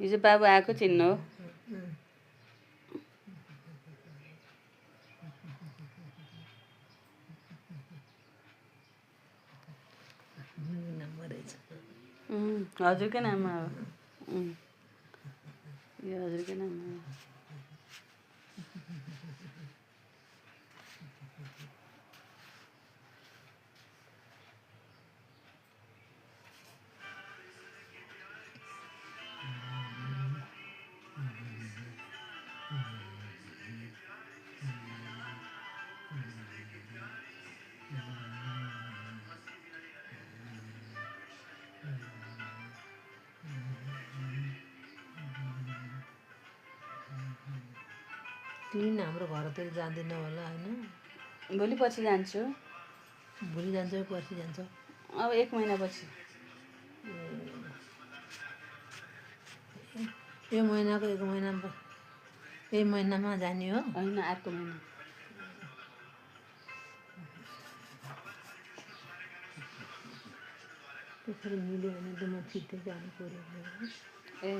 हिजो बाबु आएको चिन्नु हो। हजुरकै नाममा हो। यो हजुरकै नाममा हो। तिमी हाम्रो घरतिर जाँदैन होला होइन? भोलि पछि जान्छु। भोलि जान्छ पर्सि जान्छ? अब 1 महिनापछि। यो महिनाको 1 महिना यही महिनामा जाने हो? होइन, अर्को महिना। त्यसरी मिल्यो भने त म छिट्टै जानु पर्यो। ए